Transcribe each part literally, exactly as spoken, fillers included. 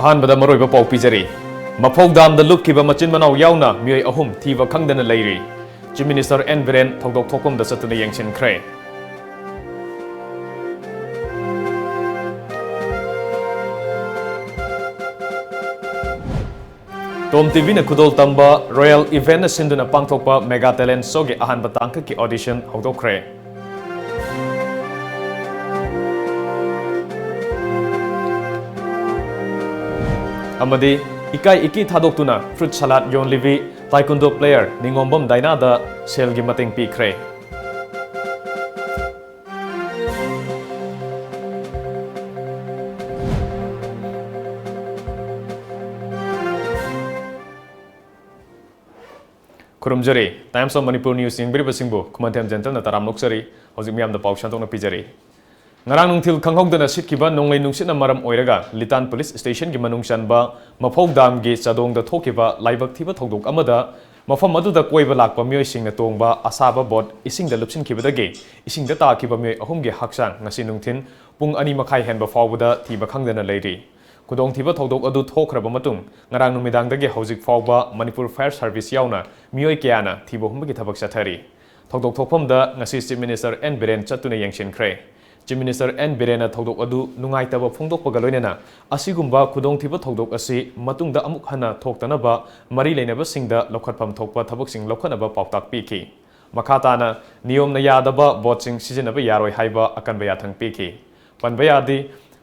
ꯑꯍꯥꯟꯕꯗ ꯃꯔꯨꯑꯣꯏꯕ ꯄꯥꯎ ꯄꯤꯖꯔꯤ꯫ ꯃꯐꯧ ꯗꯥꯝꯗ ꯂꯨꯞꯈꯤꯕ ꯃꯆꯤꯟ ꯃꯅꯥꯎ ꯌꯥꯎꯅ ꯃꯤꯑꯣꯏ ꯑꯍꯨꯝ ꯊꯤꯕ ꯈꯪꯗꯅ ꯂꯩꯔꯤ꯫ Chief Minister ꯑꯦꯟ ꯕꯤꯔꯦꯟ ꯊꯧꯗꯣꯛ ꯊꯣꯛꯐꯝꯗ ꯆꯠꯇꯨꯅ ꯌꯦꯡꯁꯤꯟꯈ꯭ꯔꯦ꯫ ꯇꯣꯝ ꯇꯤꯚꯤꯅ ꯈꯨꯗꯣꯜ ꯇꯝꯕ Royal Eventꯅ ꯁꯤꯟꯗꯨꯅ ꯄꯥꯡꯊꯣꯛꯄ Mega Talent Showꯒꯤ ꯑꯍꯥꯟꯕ ꯇꯥꯡꯀꯛꯀꯤ audition ꯍꯧꯗꯣꯛꯈ꯭ꯔꯦ꯫ ꯑꯃꯗꯤ ꯏꯀꯥꯏ ꯏꯀꯤ ꯊꯥꯗꯣꯛꯇꯨꯅ fruit salad ꯌꯣꯜꯂꯤꯕꯤ Taekwondo player ꯅꯤꯉꯣꯝꯕꯝ ꯗꯥꯏꯅꯥꯗ ꯁꯦꯜꯒꯤ ꯃꯇꯦꯡ ꯄꯤꯈ꯭ꯔꯦ꯫ ꯈꯨꯔꯨꯝꯖꯔꯤ꯫ Times of Manipur News ꯌꯦꯡꯕꯤꯔꯤꯕꯁꯤꯡꯕꯨ ꯈꯨꯃꯟꯊꯦꯝ ꯖꯦꯟꯇꯜꯅ ꯇꯔꯥꯝꯅ ꯑꯣꯛꯆꯔꯤ꯫ ꯍꯧꯖꯤꯛ ꯃꯤꯌꯥꯝꯗ ꯄꯥꯎ ꯁꯟꯗꯣꯛꯅ ꯄꯤꯖꯔꯤ꯫ ꯉꯔꯥꯡ ꯅꯨꯡꯊꯤꯜ ꯈꯪꯍꯧꯗꯅ ꯁꯤꯠꯈꯤꯕ ꯅꯣꯡꯂꯩ ꯅꯨꯡꯁꯤꯠꯅ ꯃꯔꯝ ꯑꯣꯏꯔꯒ ꯂꯤꯇꯥꯟ police stationꯒꯤ ꯃꯅꯨꯡ ꯆꯟꯕ ꯃꯐꯧ ꯗꯥꯝꯒꯤ ꯆꯥꯗꯣꯡꯗ ꯊꯣꯛꯈꯤꯕ ꯂꯥꯏꯕꯛ ꯊꯤꯕ ꯊꯧꯗꯣꯛ ꯑꯃꯗ ꯃꯐꯝ ꯑꯗꯨꯗ ꯀꯣꯏꯕ ꯂꯥꯛꯄ ꯃꯤꯑꯣꯏꯁꯤꯡꯅ ꯇꯣꯡꯕ ꯑꯁꯥꯕ boat ꯏꯁꯤꯡꯗ ꯂꯨꯞꯁꯤꯟꯈꯤꯕꯗꯒꯤ ꯏꯁꯤꯡꯗ ꯇꯥꯈꯤꯕ ꯃꯤꯑꯣꯏ ꯑꯍꯨꯝꯒꯤ ꯍꯛꯆꯥꯡ ꯉꯁꯤ ꯅꯨꯡꯊꯤꯜ ꯄꯨꯡ ꯑꯅꯤ ꯃꯈꯥꯏ ꯍꯦꯟꯕ ꯐꯥꯎꯕꯗ ꯊꯤꯕ ꯈꯪꯗꯅ ꯂꯩꯔꯤ꯫ ꯈꯨꯗꯣꯡꯊꯤꯕ ꯊꯧꯗꯣꯛ ꯑꯗꯨ ꯊꯣꯛꯈ꯭ꯔꯕ ꯃꯇꯨꯡ ꯉꯔꯥꯡ ꯅꯨꯃꯤꯗꯥꯡꯗꯒꯤ ꯍꯧꯖꯤꯛ ꯐꯥꯎꯕ ꯃꯅꯤꯄꯨꯔ Fire Service ꯌꯥꯎꯅ ꯃꯤꯑꯣꯏ ꯀꯌꯥꯅ ꯊꯤꯕ ꯍꯨꯝꯕꯒꯤ ꯊꯕꯛ ꯆꯠꯊꯔꯤ꯫ ꯊꯧꯗꯣꯛ ꯊꯣꯛꯐꯝꯗ ꯉꯁꯤ Chief Minister ꯑꯦꯟ ꯕꯤꯔꯦꯟ ꯆꯠꯇꯨꯅ ꯌꯦꯡꯁꯤꯟꯈ꯭ꯔꯦ꯫ Chief Minister ꯑꯦꯟ ꯕꯤꯔꯦꯟꯅ ꯊꯧꯗꯣꯛ ꯑꯗꯨ ꯅꯨꯡꯉꯥꯏꯇꯕ ꯐꯣꯡꯗꯣꯛꯄꯒ ꯂꯣꯏꯅꯅ ꯑꯁꯤꯒꯨꯝꯕ ꯈꯨꯗꯣꯡꯊꯤꯕ ꯊꯧꯗꯣꯛ ꯑꯁꯤ ꯃꯇꯨꯡꯗ ꯑꯃꯨꯛ ꯍꯟꯅ ꯊꯣꯛꯇꯅꯕ ꯃꯔꯤ ꯂꯩꯅꯕꯁꯤꯡꯗ ꯂꯧꯈꯠꯐꯝ ꯊꯣꯛꯄ ꯊꯕꯛꯁꯤꯡ ꯂꯧꯈꯠꯅꯕ ꯄꯥꯎꯇꯥꯛ ꯄꯤꯈꯤ꯫ ꯃꯈꯥ ꯇꯥꯅ ꯅꯤꯌꯣꯝꯅ ꯌꯥꯗꯕ boatꯁꯤꯡ ꯁꯤꯖꯤꯟꯅꯕ ꯌꯥꯔꯣꯏ ꯍꯥꯏꯕ ꯑꯀꯟꯕ ꯌꯥꯊꯪ ꯄꯤꯈꯤ꯫ ꯄꯟꯕ ꯌꯥꯗꯤ,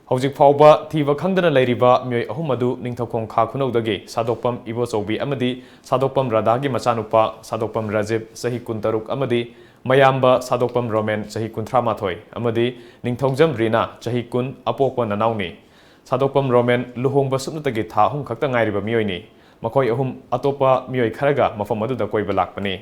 ꯍꯧꯖꯤꯛ ꯐꯥꯎꯕ ꯊꯤꯕ ꯈꯪꯗꯅ ꯂꯩꯔꯤꯕ ꯃꯤꯑꯣꯏ ꯑꯍꯨꯝ ꯑꯗꯨ ꯅꯤꯡꯊꯧꯈꯣꯡ ꯈꯥ ꯈꯨꯅꯧꯗꯒꯤ ꯁꯥꯗꯣꯛꯄꯝ ꯏꯕꯣꯆꯧꯕꯤ ꯑꯃꯗꯤ ꯁꯥꯗꯣꯛꯄꯝ ꯔꯥꯙꯥꯒꯤ ꯃꯆꯥꯅꯨꯄꯥ ꯁꯥꯗꯣꯛꯄꯝ ꯔꯥꯖꯤꯕ, ꯆꯍꯤ ꯀꯨꯟꯇꯔꯨꯛ, ꯑꯃꯗꯤ ꯃꯌꯥꯝꯕ ꯁꯥꯗꯣꯛꯄꯝ ꯔꯣꯃꯦꯟ, ꯆꯍꯤ ꯀꯨꯟꯊ꯭ꯔꯥ ꯃꯥꯊꯣꯏ, ꯑꯃꯗꯤ ꯅꯤꯡꯊꯧꯖꯝ ꯔꯤꯅꯥ, ꯆꯍꯤ ꯀꯨꯟ, ꯑꯄꯣꯛꯄ ꯅꯅꯥꯎꯅꯤ꯫ ꯁꯥꯗꯣꯛꯄꯝ ꯔꯣꯃꯦꯟ ꯂꯨꯍꯣꯡꯕ ꯁꯨꯞꯅꯇꯒꯤ ꯊꯥ ꯑꯍꯨꯝ ꯈꯛꯇ ꯉꯥꯏꯔꯤꯕ ꯃꯤꯑꯣꯏꯅꯤ꯫ ꯃꯈꯣꯏ ꯑꯍꯨꯝ ꯑꯇꯣꯞꯄ ꯃꯤꯑꯣꯏ ꯈꯔꯒ ꯃꯐꯝ ꯑꯗꯨꯗ ꯀꯣꯏꯕ ꯂꯥꯛꯄꯅꯤ꯫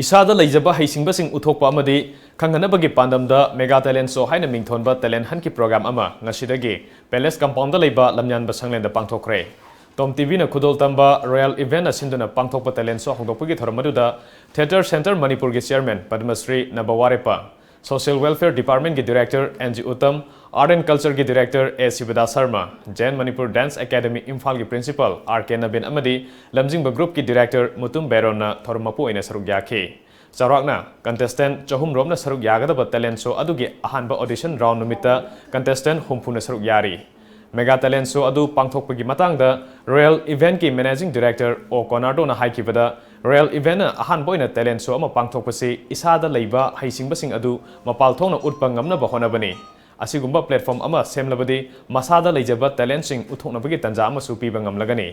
ꯏꯁꯥꯗ ꯂꯩꯖꯕ ꯍꯩꯁꯤꯡꯕꯁꯤꯡ ꯎꯠꯊꯣꯛꯄ ꯑꯃꯗꯤ ꯈꯪꯍꯟꯅꯕꯒꯤ ꯄꯥꯟꯗꯝꯗ Mega Talent Show ꯍꯥꯏꯅ ꯃꯤꯡꯊꯣꯟꯕ talent huntꯀꯤ program ꯑꯃ ꯉꯁꯤꯗꯒꯤ Palace compoundꯗ ꯂꯩꯕ ꯂꯝꯌꯥꯟꯕ ꯁꯪꯂꯦꯟꯗ ꯄꯥꯡꯊꯣꯛꯈ꯭ꯔꯦ꯫ Tom TVꯅ ꯈꯨꯗꯣꯜ ꯇꯝꯕ Royal Eventꯅ ꯁꯤꯟꯗꯨꯅ ꯄꯥꯡꯊꯣꯛꯄ talent show ꯍꯧꯗꯣꯛꯄꯒꯤ ꯊꯧꯔꯝ ꯑꯗꯨꯗ Theatre Centre ꯃꯅꯤꯄꯨꯔꯒꯤ chairman ꯄꯗꯃꯁ꯭ꯔꯤ ꯅꯕ ꯋꯥꯔꯦꯞꯄ, Social Welfare Departmentꯀꯤ director N G Uttam, Art and Cultureꯒꯤ director A ꯁꯤꯕꯗꯥꯁ Sharma, Zen Manipur Dance Academy ꯏꯝꯐꯥꯜꯒꯤ principal R K ꯅꯕꯤꯟ ꯑꯃꯗꯤ ꯂꯝꯖꯤꯡꯕ groupꯀꯤ director ꯃꯨꯇꯨꯝ ꯕꯦꯔꯣꯟꯅ ꯊꯧꯔꯝ ꯃꯄꯨ ꯑꯣꯏꯅ ꯁꯔꯨꯛ ꯌꯥꯈꯤ꯫ ꯆꯥꯎꯔꯥꯛꯅ contestant ꯆꯍꯨꯝ ꯔꯣꯝꯅ ꯁꯔꯨꯛ ꯌꯥꯒꯗꯕ talent show ꯑꯗꯨꯒꯤ ꯑꯍꯥꯟꯕ audition round ꯅꯨꯃꯤꯠꯇ contestant ꯍꯨꯝꯐꯨꯅ ꯁꯔꯨꯛ ꯌꯥꯔꯤ꯫ Mega Talent Show ꯑꯗꯨ ꯄꯥꯡꯊꯣꯛꯄꯒꯤ ꯃꯇꯥꯡꯗ Royal Eventꯀꯤ managing director O ꯀꯣꯅꯥꯔꯗꯣꯅ ꯍꯥꯏꯈꯤꯕꯗ, Royal Eventꯅ ꯑꯍꯥꯟꯕ ꯑꯣꯏꯅ talent show ꯑꯃ ꯄꯥꯡꯊꯣꯛꯄꯁꯤ ꯏꯁꯥꯗ ꯂꯩꯕ ꯍꯩꯁꯤꯡꯕꯁꯤꯡ ꯑꯗꯨ ꯃꯄꯥꯜ ꯊꯣꯛꯅ ꯎꯠꯄ ꯉꯝꯅꯕ ꯍꯣꯠꯅꯕꯅꯤ꯫ ꯑꯁꯤꯒꯨꯝꯕ platform ꯑꯃ ꯁꯦꯝꯂꯕꯗꯤ ꯃꯁꯥꯗ ꯂꯩꯖꯕ talentꯁꯤꯡ ꯎꯠꯊꯣꯛꯅꯕꯒꯤ ꯇꯥꯟꯖꯥ ꯑꯃꯁꯨ ꯄꯤꯕ ꯉꯝꯂꯒꯅꯤ꯫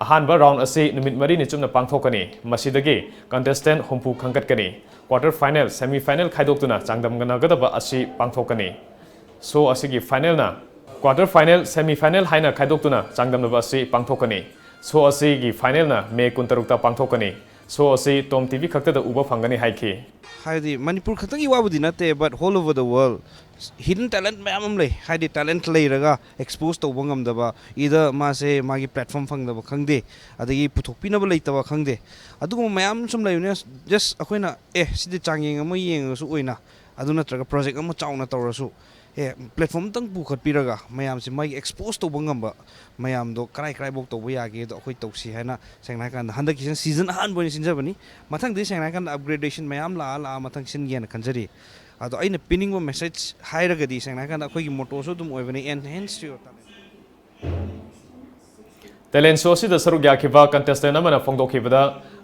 ꯑꯍꯥꯟꯕ round ꯑꯁꯤ ꯅꯨꯃꯤꯠ ꯃꯔꯤꯅꯤ ꯆꯨꯞꯅ ꯄꯥꯡꯊꯣꯛꯀꯅꯤ꯫ ꯃꯁꯤꯗꯒꯤ contestant ꯍꯨꯝꯐꯨ ꯈꯟꯒꯠꯀꯅꯤ꯫ Quarter final, semi final ꯈꯥꯏꯗꯣꯛꯇꯨꯅ ꯆꯥꯡꯗꯝꯅꯒꯗꯕ ꯑꯁꯤ ꯄꯥꯡꯊꯣꯛꯀꯅꯤ꯫ Show ꯑꯁꯤꯒꯤ finalꯅ quarter final, semi final ꯍꯥꯏꯅ ꯈꯥꯏꯗꯣꯛꯇꯨꯅ ꯆꯥꯡꯗꯝꯅꯕ ꯑꯁꯤ ꯄꯥꯡꯊꯣꯛꯀꯅꯤ꯫ Show ꯑꯁꯤꯒꯤ finalꯅ May ꯀꯨꯟꯇꯔꯨꯛꯇ ꯄꯥꯡꯊꯣꯛꯀꯅꯤ꯫ Show ꯑꯁꯤ Tom TV ꯈꯛꯇꯗ ꯎꯕ ꯐꯪꯒꯅꯤ ꯍꯥꯏꯈꯤ꯫ ꯍꯥꯏꯗꯤ ꯃꯅꯤꯄꯨꯔ ꯈꯛꯇꯒꯤ ꯋꯥꯕꯨꯗꯤ ꯅꯠꯇꯦ, but all over the world hidden talent ꯃꯌꯥꯝ ꯑꯃ ꯂꯩ꯫ ꯍꯥꯏꯗꯤ talent ꯂꯩꯔꯒ expose ꯇꯧꯕ ꯉꯝꯗꯕ, either ꯃꯥꯁꯦ ꯃꯥꯒꯤ platform ꯐꯪꯗꯕ ꯈꯪꯗꯦ, ꯑꯗꯒꯤ ꯄꯨꯊꯣꯛꯄꯤꯅꯕ ꯂꯩꯇꯕ ꯈꯪꯗꯦ, ꯑꯗꯨꯒꯨꯝꯕ ꯃꯌꯥꯝ ꯁꯨꯝ ꯂꯩꯕꯅꯤꯅ just ꯑꯩꯈꯣꯏꯅ ꯑꯦ ꯁꯤꯗꯤ ꯆꯥꯡꯌꯦꯡ ꯑꯃ ꯌꯦꯡꯉꯁꯨ ꯑꯣꯏꯅ, ꯑꯗꯨ ꯅꯠꯇ꯭ꯔꯒ project ꯑꯃ ꯆꯥꯎꯅ ꯇꯧꯔꯁꯨ, ꯑꯦ platform ꯑꯃꯇꯪ ꯄꯨꯈꯠꯄꯤꯔꯒ ꯃꯌꯥꯝꯁꯦ ꯃꯥꯒꯤ expose ꯇꯧꯕ ꯉꯝꯕ, ꯃꯌꯥꯝꯗꯣ ꯀꯔꯥꯏ ꯀꯔꯥꯏꯐꯥꯎ ꯇꯧꯕ ꯌꯥꯒꯦꯗꯣ ꯑꯩꯈꯣꯏ ꯇꯧꯁꯤ ꯍꯥꯏꯅ, ꯁꯦꯡꯅ ꯍꯥꯏꯔꯀꯥꯟꯗ ꯍꯟꯗꯛꯀꯤꯁꯤꯅ season ꯑꯍꯥꯟꯕ ꯑꯣꯏꯅ ꯁꯤꯟꯖꯕꯅꯤ꯫ ꯃꯊꯪꯗꯤ ꯁꯦꯡꯅ ꯍꯥꯏꯔꯀꯥꯟꯗ upgradation ꯃꯌꯥꯝ ꯂꯥꯛꯑ ꯂꯥꯛꯑ ꯃꯊꯪ ꯁꯤꯟꯒꯦꯅ ꯈꯟꯖꯔꯤ꯫ ꯑꯗꯣ ꯑꯩꯅ ꯄꯤꯅꯤꯡꯕ message ꯍꯥꯏꯔꯒꯗꯤ ꯁꯦꯡꯅ ꯍꯥꯏꯔꯀꯥꯟꯗ ꯑꯩꯈꯣꯏꯒꯤ mottoꯁꯨ ꯑꯗꯨꯝ ꯑꯣꯏꯕꯅꯤ, "Enhance your talent." Talent show ꯑꯁꯤꯗ ꯁꯔꯨꯛ ꯌꯥꯈꯤꯕ contestant ꯑꯃꯅ ꯐꯣꯡꯗꯣꯛꯈꯤꯕꯗ,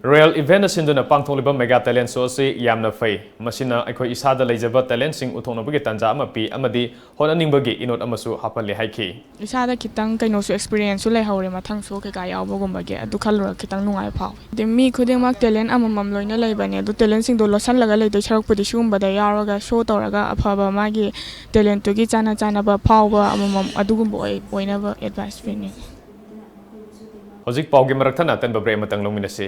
Royal Eventꯅ ꯁꯤꯟꯗꯨꯅ ꯄꯥꯡꯊꯣꯛꯂꯤꯕ Mega Talent Show ꯑꯁꯤ ꯌꯥꯝꯅ ꯐꯩ꯫ ꯃꯁꯤꯅ ꯑꯩꯈꯣꯏ ꯏꯁꯥꯗ ꯂꯩꯖꯕ talentꯁꯤꯡ ꯎꯠꯊꯣꯛꯅꯕꯒꯤ ꯇꯥꯟꯖꯥ ꯑꯃ ꯄꯤ ꯑꯃꯗꯤ ꯍꯣꯠꯅꯅꯤꯡꯕꯒꯤ ꯏꯅꯣꯠ ꯑꯃꯁꯨ ꯍꯥꯞꯍꯜꯂꯤ ꯍꯥꯏꯈꯤ꯫ ꯏꯁꯥꯗ ꯈꯤꯇꯪ ꯀꯩꯅꯣꯁꯨ, experienceꯁꯨ ꯂꯩꯍꯧꯔꯦ ꯃꯊꯪ show ꯀꯩꯀꯥ ꯌꯥꯎꯕꯒꯨꯝꯕꯒꯤ, ꯑꯗꯨ ꯈꯜꯂꯨꯔꯒ ꯈꯤꯇꯪ ꯅꯨꯡꯉꯥꯏꯕ ꯐꯥꯎꯋꯦ꯫ ꯑꯗꯩ ꯃꯤ ꯈꯨꯗꯤꯡꯃꯛ talent ꯑꯃꯃꯝ ꯂꯣꯏꯅ ꯂꯩꯕꯅꯦ, ꯑꯗꯨ talentꯁꯤꯡꯗꯣ ꯂꯣꯠꯁꯤꯜꯂꯒ ꯂꯩꯗꯣꯏ ꯁꯔꯨꯛꯄꯨꯗꯤ ꯁꯤꯒꯨꯝꯕꯗ ꯌꯥꯎꯔꯒ show ꯇꯧꯔꯒ ꯑꯐꯕ ꯃꯥꯒꯤ talentꯇꯨꯒꯤ ꯆꯥꯅ ꯆꯥꯅꯕ ꯐꯥꯎꯕ ꯑꯃꯃꯝ ꯑꯗꯨꯒꯨꯝꯕ ꯑꯣꯏ-, ꯑꯣꯏꯅꯕ advice ꯄꯤꯅꯤꯡꯉꯤ꯫ ꯍꯧꯖꯤꯛ ꯄꯥꯎꯒꯤ ꯃꯔꯛ ꯊꯠꯅ ꯑꯇꯦꯟꯕ break ꯑꯃꯇꯪ ꯂꯧꯃꯤꯟꯅꯁꯤ꯫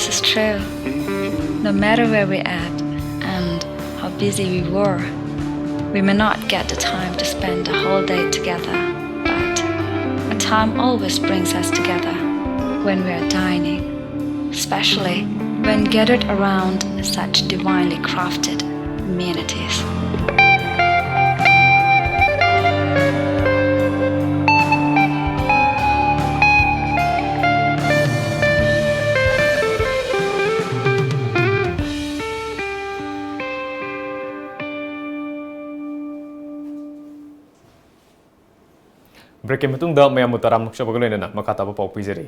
It's true. No matter where we at and how busy we were, we may not get the time to spend the whole day together, but a time always brings us together when we are dining, especially when gathered around such divinely crafted amenities. Breakꯀꯤ ꯃꯇꯨꯡꯗ ꯃꯌꯥꯝꯕꯨ ꯇꯔꯥꯝꯅ ꯑꯣꯛꯆꯕꯒ ꯂꯣꯏꯅꯅ ꯃꯈꯥ ꯇꯥꯕ ꯄꯥꯎ ꯄꯤꯖꯔꯤ꯫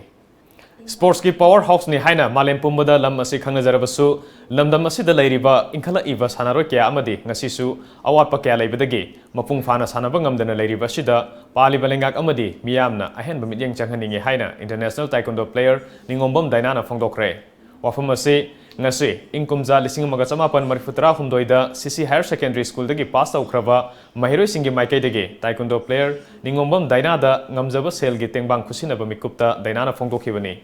Sportsꯀꯤ power houseꯅꯤ ꯍꯥꯏꯅ ꯃꯥꯂꯦꯝ ꯄꯨꯝꯕꯗ ꯂꯝ ꯑꯁꯤ ꯈꯪꯅꯖꯔꯕꯁꯨ, ꯂꯝꯗꯝ ꯑꯁꯤꯗ ꯂꯩꯔꯤꯕ ꯏꯟꯈꯠꯂꯛꯏꯕ ꯁꯥꯟꯅꯔꯣꯏ ꯀꯌꯥ ꯑꯃꯗꯤ ꯉꯁꯤꯁꯨ ꯑꯋꯥꯠꯄ ꯀꯌꯥ ꯂꯩꯕꯗꯒꯤ ꯃꯄꯨꯡ ꯐꯥꯅ ꯁꯥꯟꯅꯕ ꯉꯝꯗꯅ ꯂꯩꯔꯤꯕ ꯑꯁꯤꯗ ꯄꯥꯜꯂꯤꯕ ꯂꯩꯉꯥꯛ ꯑꯃꯗꯤ ꯃꯤꯌꯥꯝꯅ ꯑꯍꯦꯟꯕ ꯃꯤꯠꯌꯦꯡ ꯆꯪꯍꯟꯅꯤꯡꯉꯤ ꯍꯥꯏꯅ international taekwondo player ꯅꯤꯉꯣꯝꯕꯝ ꯗꯥꯏꯅꯥꯅ ꯐꯣꯡꯗꯣꯛꯈ꯭ꯔꯦ꯫ ꯋꯥꯐꯝ ꯑꯁꯤ ꯉꯁꯤ ꯏꯪ ꯀꯨꯝꯖꯥ ꯂꯤꯁꯤꯡ ꯑꯃꯒ ꯆꯃꯥꯄꯟ ꯃꯔꯤꯐꯨ ꯇꯔꯥꯍꯨꯝꯗꯣꯏꯗ ꯁꯤ ꯁꯤ higher secondary schoolꯗꯒꯤ pass ꯇꯧꯈ꯭ꯔꯕ ꯃꯍꯩꯔꯣꯏꯁꯤꯡꯒꯤ ꯃꯥꯏꯀꯩꯗꯒꯤ taekwondo player ꯅꯤꯉꯣꯝꯕꯝ ꯗꯥꯏꯅꯥꯗ ꯉꯝꯖꯕ ꯁꯦꯜꯒꯤ ꯇꯦꯡꯕꯥꯡ ꯈꯨꯠꯁꯤꯟꯅꯕ ꯃꯤꯀꯨꯞꯇ ꯗꯥꯏꯅꯥꯅ ꯐꯣꯡꯗꯣꯛꯈꯤꯕꯅꯤ꯫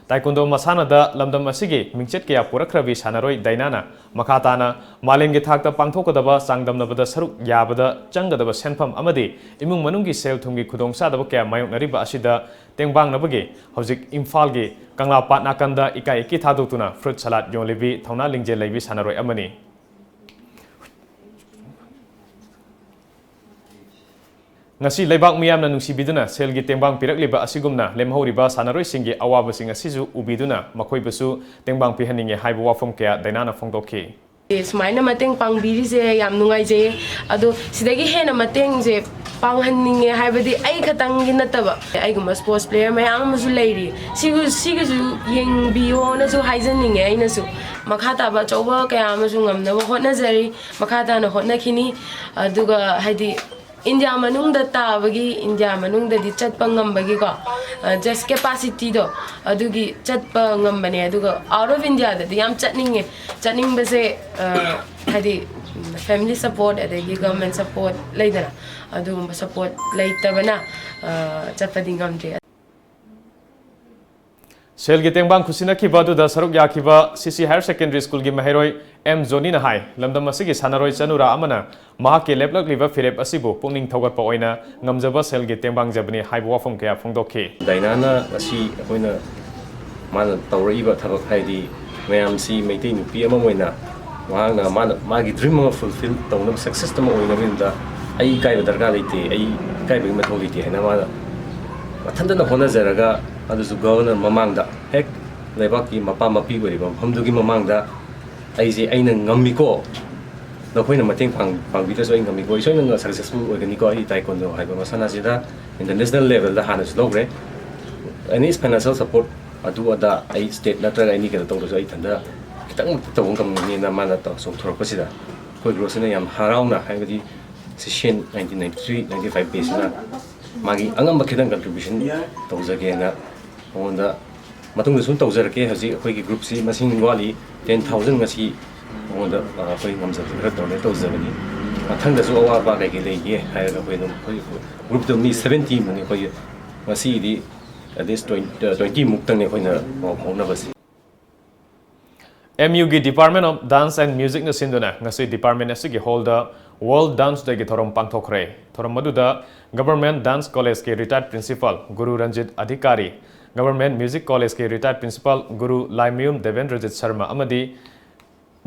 Taekwondo ꯃꯁꯥꯟꯅꯗ ꯂꯝꯗꯝ ꯑꯁꯤꯒꯤ ꯃꯤꯡꯆꯠ ꯀꯌꯥ ꯄꯨꯔꯛꯈ꯭ꯔꯕꯤ ꯁꯥꯟꯅꯔꯣꯏ ꯗꯥꯏꯅꯥꯅ ꯃꯈꯥ ꯇꯥꯅ ꯃꯥꯂꯦꯝꯒꯤ ꯊꯥꯛꯇ ꯄꯥꯡꯊꯣꯛꯀꯗꯕ ꯆꯥꯡꯗꯝꯅꯕꯗ ꯁꯔꯨꯛ ꯌꯥꯕꯗ ꯆꯪꯒꯗꯕ ꯁꯦꯟꯐꯝ ꯑꯃꯗꯤ ꯏꯃꯨꯡ ꯃꯅꯨꯡꯒꯤ ꯁꯦꯜ ꯊꯨꯝꯒꯤ ꯈꯨꯗꯣꯡꯆꯥꯗꯕ ꯀꯌꯥ ꯃꯥꯌꯣꯛꯅꯔꯤꯕ ꯑꯁꯤꯗ ꯇꯦꯡꯕꯥꯡꯅꯕꯒꯤ ꯍꯧꯖꯤꯛ ꯏꯝꯐꯥꯜꯒꯤ ꯀꯪꯂꯥ ꯄꯥꯠ ꯅꯥꯀꯟꯗ ꯏꯀꯥꯏ ꯏꯀꯤ ꯊꯥꯗꯣꯛꯇꯨꯅ fruit salad ꯌꯣꯜꯂꯤꯕꯤ ꯊꯧꯅꯥ ꯂꯤꯡꯖꯦꯜ ꯂꯩꯕꯤ ꯁꯥꯟꯅꯔꯣꯏ ꯑꯃꯅꯤ꯫ ꯉꯁꯤ ꯂꯩꯕꯥꯛ ꯃꯤꯌꯥꯝꯅ ꯅꯨꯡꯁꯤꯕꯤꯗꯨꯅ ꯁꯦꯜꯒꯤ ꯇꯦꯡꯕꯥꯡ ꯄꯤꯔꯛꯂꯤꯕ ꯑꯁꯤꯒꯨꯝꯅ ꯂꯦꯝꯍꯧꯔꯤꯕ ꯁꯥꯟꯅꯔꯣꯏꯁꯤꯡꯒꯤ ꯑꯋꯥꯕꯁꯤꯡ ꯑꯁꯤꯁꯨ ꯎꯕꯤꯗꯨꯅ ꯃꯈꯣꯏꯕꯨꯁꯨ ꯇꯦꯡꯕꯥꯡ ꯄꯤꯍꯟꯅꯤꯡꯉꯤ ꯍꯥꯏꯕ ꯋꯥꯐꯝ ꯀꯌꯥ ꯗꯥꯏꯅꯥꯅ ꯐꯣꯡꯗꯣꯛꯈꯤ꯫ ꯁꯨꯃꯥꯏꯅ ꯃꯇꯦꯡ ꯄꯥꯡꯕꯤꯔꯤꯁꯦ ꯌꯥꯝ ꯅꯨꯡꯉꯥꯏꯖꯩꯌꯦ꯫ ꯑꯗꯣ ꯁꯤꯗꯒꯤ ꯍꯦꯟꯅ ꯃꯇꯦꯡꯁꯦ ꯄꯥꯡꯍꯟꯅꯤꯡꯉꯦ, ꯍꯥꯏꯕꯗꯤ ꯑꯩ ꯈꯛꯇꯪꯒꯤ ꯅꯠꯇꯕ, ꯑꯩꯒꯨꯝꯕ sports player ꯃꯌꯥꯝ ꯑꯃꯁꯨ ꯂꯩꯔꯤ꯫ ꯁꯤꯒ-, ꯁꯤꯒꯤꯁꯨ ꯌꯦꯡꯕꯤꯌꯣꯅꯁꯨ ꯍꯥꯏꯖꯅꯤꯡꯉꯦ꯫ ꯑꯩꯅꯁꯨ ꯃꯈꯥ ꯇꯥꯕ ꯑꯆꯧꯕ ꯀꯌꯥ ꯑꯃꯁꯨ ꯉꯝꯅꯕ ꯍꯣꯠꯅꯖꯔꯤ, ꯃꯈꯥ ꯇꯥꯅ ꯍꯣꯠꯅꯈꯤꯅꯤ꯫ ꯑꯗꯨꯒ ꯍꯥꯏꯗꯤ ꯏꯟꯗꯤꯌꯥ ꯃꯅꯨꯡꯗ ꯇꯥꯕꯒꯤ, ꯏꯟꯗꯤꯌꯥ ꯃꯅꯨꯡꯗꯗꯤ ꯆꯠꯄ ꯉꯝꯕꯒꯤꯀꯣ, just capacityꯗꯣ ꯑꯗꯨꯒꯤ ꯆꯠꯄ ꯉꯝꯕꯅꯦ꯫ ꯑꯗꯨꯒ out of Indiaꯗꯗꯤ ꯌꯥꯝ ꯆꯠꯅꯤꯡꯉꯦ꯫ ꯆꯠꯅꯤꯡꯕꯁꯦ, ꯑ, ꯍꯥꯏꯗꯤ family support ꯑꯗꯒꯤ government support ꯂꯩꯗꯅ, ꯑꯗꯨꯒꯨꯝꯕ support ꯂꯩꯇꯕꯅ, ꯑ, ꯆꯠꯄꯗꯤ ꯉꯝꯗ꯭ꯔꯤ꯫ ꯁꯦꯜꯒꯤ ꯇꯦꯡꯕꯥꯡ ꯈꯨꯠꯁꯤꯟꯅꯈꯤꯕ ꯑꯗꯨꯗ ꯁꯔꯨꯛ ꯌꯥꯈꯤꯕ ꯁꯤ ꯁꯤ Higher Secondary Schoolꯒꯤ ꯃꯍꯩꯔꯣꯏ ꯑꯦꯝ ꯖꯣꯅꯤꯅ ꯍꯥꯏ, ꯂꯝꯗꯝ ꯑꯁꯤꯒꯤ ꯁꯥꯟꯅꯔꯣꯏ ꯆꯅꯨꯔꯥ ꯑꯃꯅ ꯃꯍꯥꯛꯀꯤ ꯂꯦꯞꯂꯛꯂꯤꯕ ꯐꯤꯔꯦꯞ ꯑꯁꯤꯕꯨ ꯄꯨꯛꯅꯤꯡ ꯊꯧꯒꯠꯄ ꯑꯣꯏꯅ ꯉꯝꯖꯕ ꯁꯦꯜꯒꯤ ꯇꯦꯡꯕꯥꯡꯖꯕꯅꯤ ꯍꯥꯏꯕ ꯋꯥꯐꯝ ꯀꯌꯥ ꯐꯣꯡꯗꯣꯛꯈꯤ꯫ ꯗꯥꯏꯅꯥꯅ ꯉꯁꯤ ꯑꯩꯈꯣꯏꯅ ꯃꯥꯅ ꯇꯧꯔꯛꯏꯕ ꯊꯕꯛ, ꯍꯥꯏꯗꯤ ꯃꯌꯥꯝꯁꯤ ꯃꯩꯇꯩ ꯅꯨꯄꯤ ꯑꯃ ꯑꯣꯏꯅ ꯃꯍꯥꯛꯅ, ꯃꯥꯅ ꯃꯥꯒꯤ dream ꯑꯃ fulfill ꯇꯧꯅꯕ, success ꯑꯃ ꯑꯣꯏꯅꯕꯒꯤꯗꯃꯛꯇ ꯑꯩ ꯏꯀꯥꯏꯕ ꯗꯔꯀꯥꯔ ꯂꯩꯇꯦ, ꯑꯩ ꯏꯀꯥꯏꯕꯒꯤ ꯃꯊꯧ ꯂꯩꯇꯦ ꯍꯥꯏꯅ ꯃꯥꯅ ꯃꯊꯟꯇꯅ ꯍꯣꯠꯅꯖꯔꯒ, ꯑꯗꯨꯁꯨ governor ꯃꯃꯥꯡꯗ, ꯍꯦꯛ ꯂꯩꯕꯥꯛꯀꯤ ꯃꯄꯥ ꯃꯄꯤ ꯑꯣꯏꯔꯤꯕ ꯃꯐꯝꯗꯨꯒꯤ ꯃꯃꯥꯡꯗ ꯑꯩꯁꯦ, ꯑꯩꯅ ꯉꯝꯃꯤꯀꯣ, ꯅꯈꯣꯏꯅ ꯃꯇꯦꯡ ꯄꯥꯡ-, ꯄꯥꯡꯕꯤꯗ꯭ꯔꯁꯨ ꯑꯩ ꯉꯝꯃꯤꯀꯣ, ꯑꯩ ꯁꯣꯏꯗꯅ successful ꯑꯣꯏꯒꯅꯤꯀꯣ ꯑꯩ taekwondo ꯍꯥꯏꯕ ꯃꯁꯥꯟꯅꯁꯤꯗ international levelꯗ ꯍꯥꯟꯅꯁꯨ ꯂꯧꯈ꯭ꯔꯦ꯫ Any financial support ꯑꯗꯨ ꯑꯗꯥ ꯑꯩ state ꯅꯠꯇ꯭ꯔꯒ any ꯀꯩꯅꯣ ꯇꯧꯗ꯭ꯔꯁꯨ ꯑꯩ ꯏꯊꯟꯗ ꯈꯤꯇꯪꯃꯛꯇꯤ ꯇꯧꯕ ꯉꯝꯒꯅꯤꯅ ꯃꯥꯅ ꯇꯧ-, ꯆꯣꯡꯊꯣꯔꯛꯄꯁꯤꯗ ꯑꯩꯈꯣꯏ groupꯁꯤꯅ ꯌꯥꯝ ꯍꯔꯥꯎꯅ, ꯍꯥꯏꯕꯗꯤ session nineteen ninety three ninety five batchꯁꯤꯅ ꯃꯥꯒꯤ ꯑꯉꯝꯕ ꯈꯤꯇꯪ contribution ꯇꯧꯖꯒꯦꯅ ꯃꯉꯣꯟꯗ ꯃꯇꯨꯡꯗ ꯁꯨꯝ ꯇꯧꯖꯔꯛꯀꯦ꯫ ꯍꯧꯖꯤꯛ ꯑꯩꯈꯣꯏꯒꯤ groupꯁꯤ ꯃꯁꯤꯡ ꯋꯥꯠꯂꯤ, ten thousand ꯉꯁꯤ ꯃꯉꯣꯟꯗ, ꯑ, ꯑꯩꯈꯣꯏ ꯉꯝꯖꯕ ꯈꯔ donate ꯇꯧꯖꯕꯅꯤ꯫ ꯃꯊꯪꯗꯁꯨ ꯑꯋꯥꯠ ꯑꯄꯥ ꯀꯩꯀꯩ ꯂꯩꯒꯦ ꯍꯥꯏꯔꯒ ꯑꯩꯈꯣꯏ ꯑꯗꯨꯝ ꯑꯩꯈꯣꯏ groupꯇ ꯃꯤ seventy ꯃꯨꯛꯅꯤ ꯑꯩꯈꯣꯏꯒꯤ꯫ ꯉꯁꯤꯒꯤꯗꯤ at least twenty, twenty ꯃꯨꯛꯇꯪꯅꯤ ꯑꯩꯈꯣꯏꯅ ꯄꯥꯎ ꯐꯥꯎꯅꯕꯁꯤ꯫ ꯑꯦꯝ ꯌꯨꯒꯤ Department of Dance and Musicꯅ ꯁꯤꯟꯗꯨꯅ ꯉꯁꯤ department ꯑꯁꯤꯒꯤ hallꯗ World Dance Dayꯒꯤ ꯊꯧꯔꯝ ꯄꯥꯡꯊꯣꯛꯈ꯭ꯔꯦ꯫ ꯊꯧꯔꯝ ꯑꯗꯨꯗ Government Dance Collegeꯀꯤ retired principal ꯒꯨꯔꯨ Ranjit ꯑꯙꯤꯀꯥꯔꯤ, Government Music Collegeꯀꯤ retired principal ꯒꯨꯔꯨ ꯂꯥꯏꯃꯌꯨꯝ ꯗꯦꯕꯦꯟꯗ꯭ꯔꯖꯤꯠ ꯁꯔꯃ ꯑꯃꯗꯤ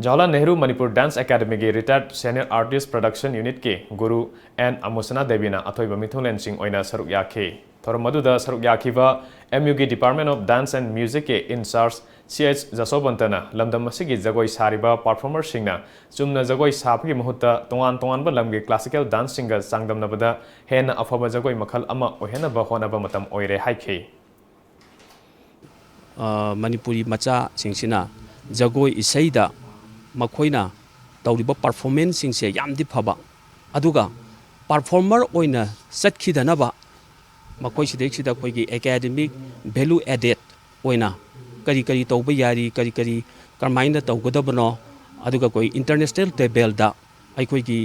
ꯖꯋꯥꯍꯔꯂꯥꯜ ꯅꯦꯍꯔꯨ ꯃꯅꯤꯄꯨꯔ Dance Academyꯒꯤ retired Senior Artist Production Unitꯀꯤ ꯒꯨꯔꯨ ꯑꯦꯟ ꯑꯃꯨꯁꯅꯥ ꯗꯦꯕꯤꯅ ꯑꯊꯣꯏꯕ ꯃꯤꯊꯨꯡꯂꯦꯟꯁꯤꯡ ꯑꯣꯏꯅ ꯁꯔꯨꯛ ꯌꯥꯈꯤ꯫ ꯊꯧꯔꯝ ꯑꯗꯨꯗ ꯁꯔꯨꯛ ꯌꯥꯈꯤꯕ ꯑꯦꯝ ꯌꯨꯒꯤ Department of Dance and Musicꯀꯤ in charge ꯁꯤ ꯑꯩꯆ ꯖꯁꯣꯕꯟꯇꯅ ꯂꯝꯗꯝ ꯑꯁꯤꯒꯤ ꯖꯒꯣꯏ ꯁꯥꯔꯤꯕ performerꯁꯤꯡꯅ ꯆꯨꯝꯅ ꯖꯒꯣꯏ ꯁꯥꯕꯒꯤ ꯃꯍꯨꯠꯇ ꯇꯣꯉꯥꯟ ꯇꯣꯉꯥꯟꯕ ꯂꯝꯒꯤ classical danceꯁꯤꯡꯒ ꯆꯥꯡꯗꯝꯅꯕꯗ ꯍꯦꯟꯅ ꯑꯐꯕ ꯖꯒꯣꯏ ꯃꯈꯜ ꯑꯃ ꯑꯣꯏꯍꯟꯅꯕ ꯍꯣꯠꯅꯕ ꯃꯇꯝ ꯑꯣꯏꯔꯦ ꯍꯥꯏꯈꯤ꯫ ꯑ, ꯃꯅꯤꯄꯨꯔꯤ ꯃꯆꯥꯁꯤꯡꯁꯤꯅ ꯖꯒꯣꯏ ꯏꯁꯩꯗ ꯃꯈꯣꯏꯅ ꯇꯧꯔꯤꯕ performanceꯁꯤꯡꯁꯦ ꯌꯥꯝꯗꯤ ꯐꯕ, ꯑꯗꯨꯒ performer ꯑꯣꯏꯅ ꯆꯠꯈꯤꯗꯅꯕ ꯃꯈꯣꯏ ꯁꯤꯗꯩꯁꯤꯗ ꯑꯩꯈꯣꯏꯒꯤ academic value added ꯑꯣꯏꯅ ꯀꯔꯤ ꯀꯔꯤ ꯇꯧꯕ ꯌꯥꯔꯤ, ꯀꯔꯤ ꯀꯔꯤ ꯀꯔꯝꯍꯥꯏꯅ ꯇꯧꯒꯗꯕꯅꯣ, ꯑꯗꯨꯒ ꯑꯩꯈꯣꯏ international levelꯗ ꯑꯩꯈꯣꯏꯒꯤ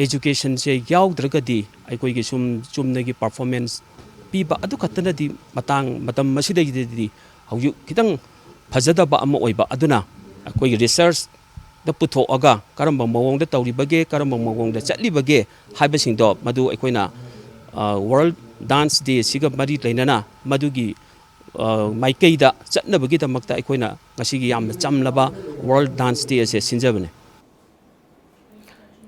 educationꯁꯦ ꯌꯥꯎꯗ꯭ꯔꯒꯗꯤ ꯑꯩꯈꯣꯏꯒꯤ ꯁꯨꯝ ꯆꯨꯝꯅꯒꯤ performance ꯄꯤꯕ ꯑꯗꯨ ꯈꯛꯇꯅꯗꯤ ꯃꯇꯥꯡ, ꯃꯇꯝ ꯑꯁꯤꯗꯩꯗꯗꯤ ꯍꯧꯖꯤꯛ ꯈꯤꯇꯪ ꯐꯖꯗꯕ ꯑꯃ ꯑꯣꯏꯕ ꯑꯗꯨꯅ ꯑꯩꯈꯣꯏꯒꯤ ꯔꯤꯁꯔꯁꯇ ꯄꯨꯊꯣꯛꯑꯒ ꯀꯔꯝꯕ ꯃꯑꯣꯡꯗ ꯇꯧꯔꯤꯕꯒꯦ, ꯀꯔꯝꯕ ꯃꯑꯣꯡꯗ ꯆꯠꯂꯤꯕꯒꯦ ꯍꯥꯏꯕꯁꯤꯡꯗꯣ ꯃꯗꯨ ꯑꯩꯈꯣꯏꯅ World Dance Day ꯑꯁꯤꯒ ꯃꯔꯤ ꯂꯩꯅꯅ ꯃꯗꯨꯒꯤ ꯃꯥꯏꯀꯩꯗ ꯆꯠꯅꯕꯒꯤꯗꯃꯛꯇ ꯑꯩꯈꯣꯏꯅ ꯉꯁꯤꯒꯤ ꯌꯥꯝꯅ ꯆꯝꯂꯕ World Dance Day ꯑꯁꯦ ꯁꯤꯟꯖꯕꯅꯦ꯫